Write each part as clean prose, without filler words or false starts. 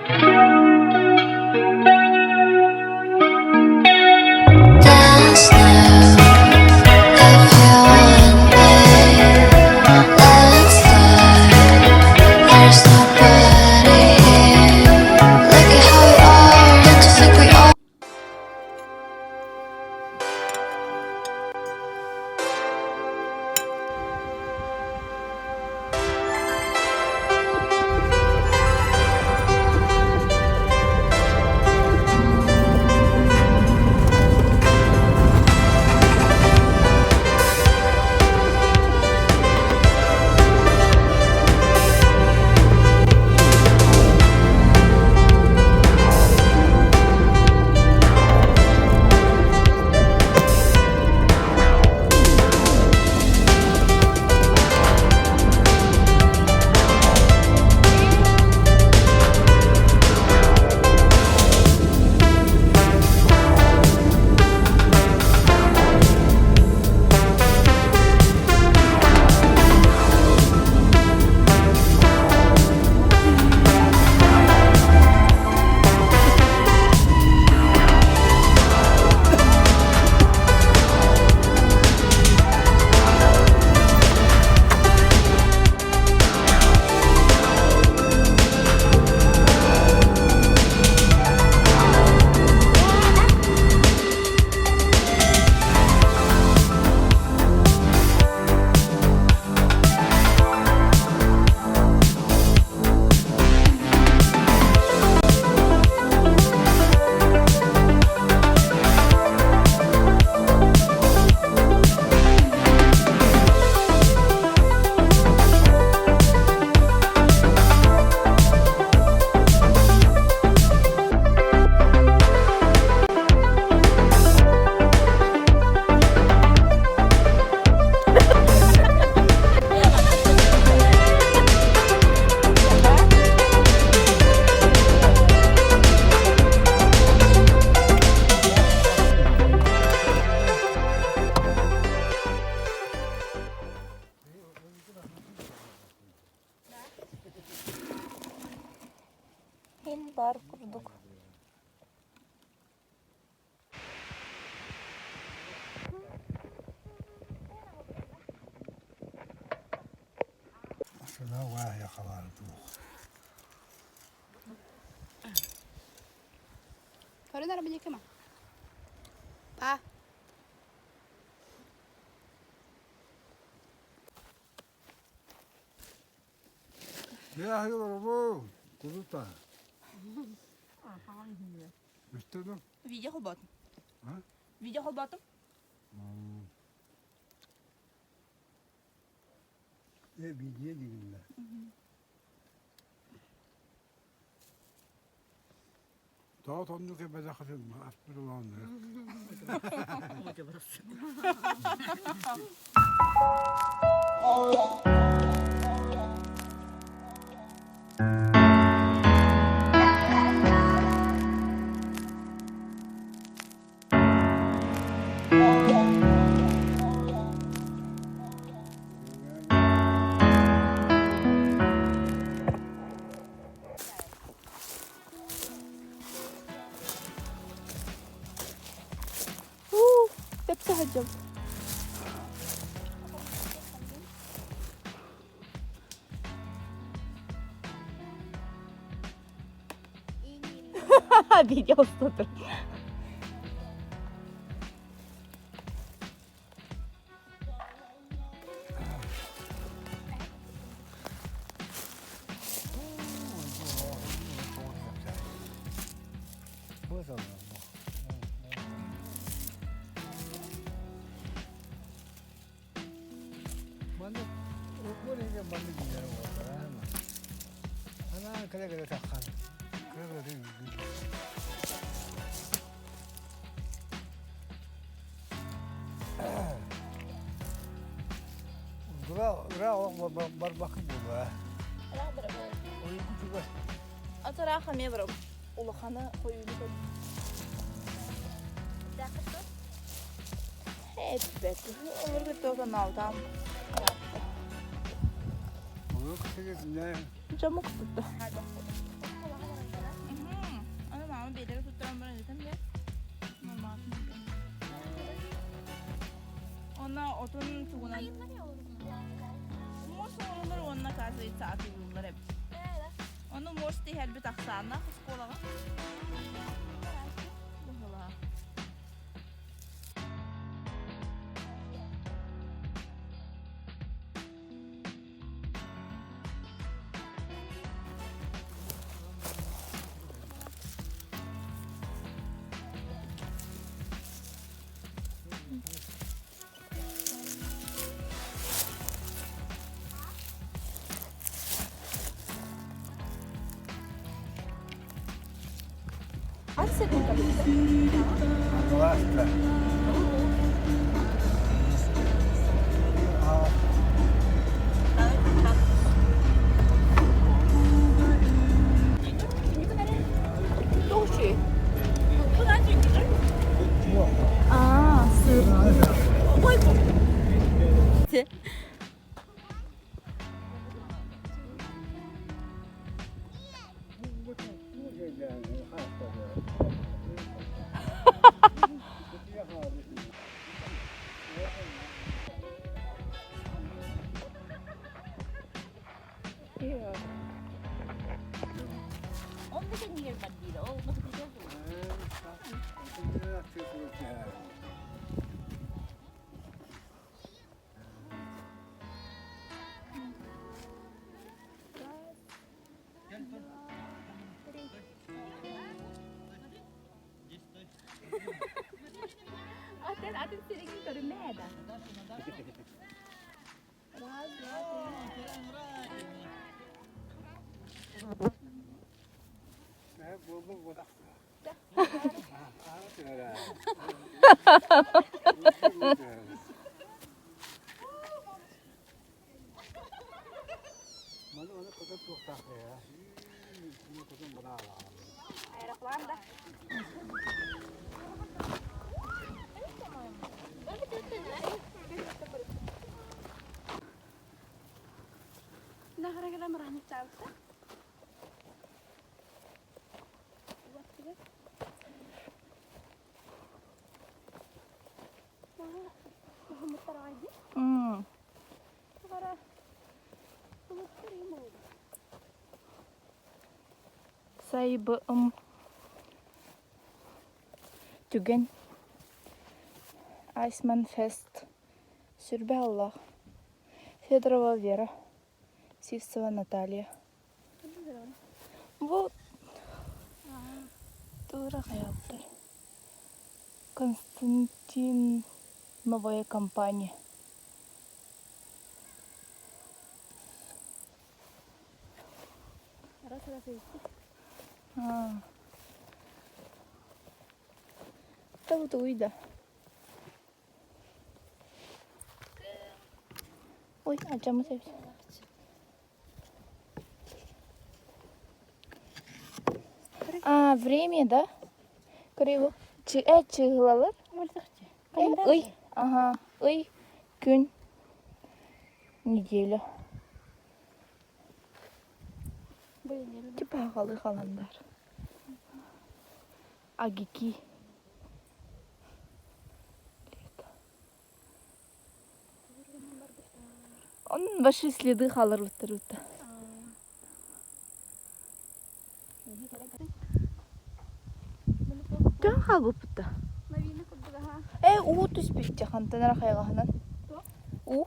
Dance now if you want me. Let's start. There's nobody here. Look at how we are. Don't you think we are? Иһин баар курдук. Көрөн эрэ кема. Па. Видео холботум. Видео холботум. Видео дигиннэ. Тоҕо тоннук эбэдэххитин аспыт улааннар. Тэпсэ сылдьабыт. Видео устатыр. Атараах эмиэ барабын. Улахана хойууну көр. Эппэт. Олорго тоҕо наутаам. Дьомук тутта. Уонна отун тугунан Муос оҥороллор уонна оказывается атыылыыллар эбит. Ону муос тиһэрбит ахсааннаах оскуолаҕа. Быһылаах. Аа, сыр. Атын атын сиригин көрүмэ да. Аэроплан да. Сайбым түгэн Айсман Фест Сүрбэ Аллах Федорова Вера Сивцева Наталья Бу тура хайаптар Константин Новая компания Тугуй да. Ой, алдьаммыт эбит. А, время, да? Көрөбү. Э, чыһылалар. Ый, ага, ый, күн, неделя. Типа аҕалыы халандар. Агики. Он ваши следы хааларбыттар бутта. Төһө хаалбыппыт Э, уу түспүт хантан эрэ хайҕаһынан. Уу.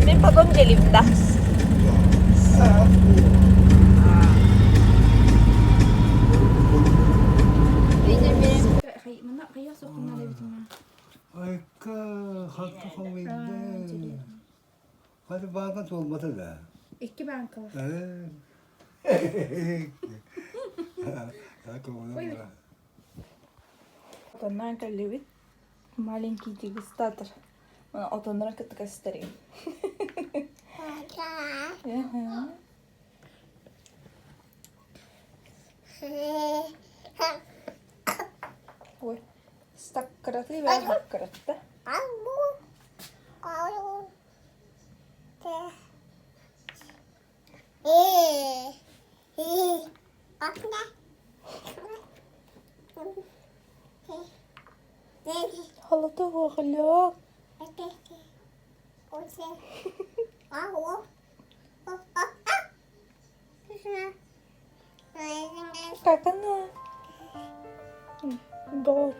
Мин потом делим, да. Айка хатты хомуйды. Hadi bazen olmadı da. Икки банкалар. Отоннан кэллибит. Маленький дегустатор. Отоннора кытта кэстерин. Ой, саккыраты баар хаккыратта. Халата уоҕалаах. Как она? Бот.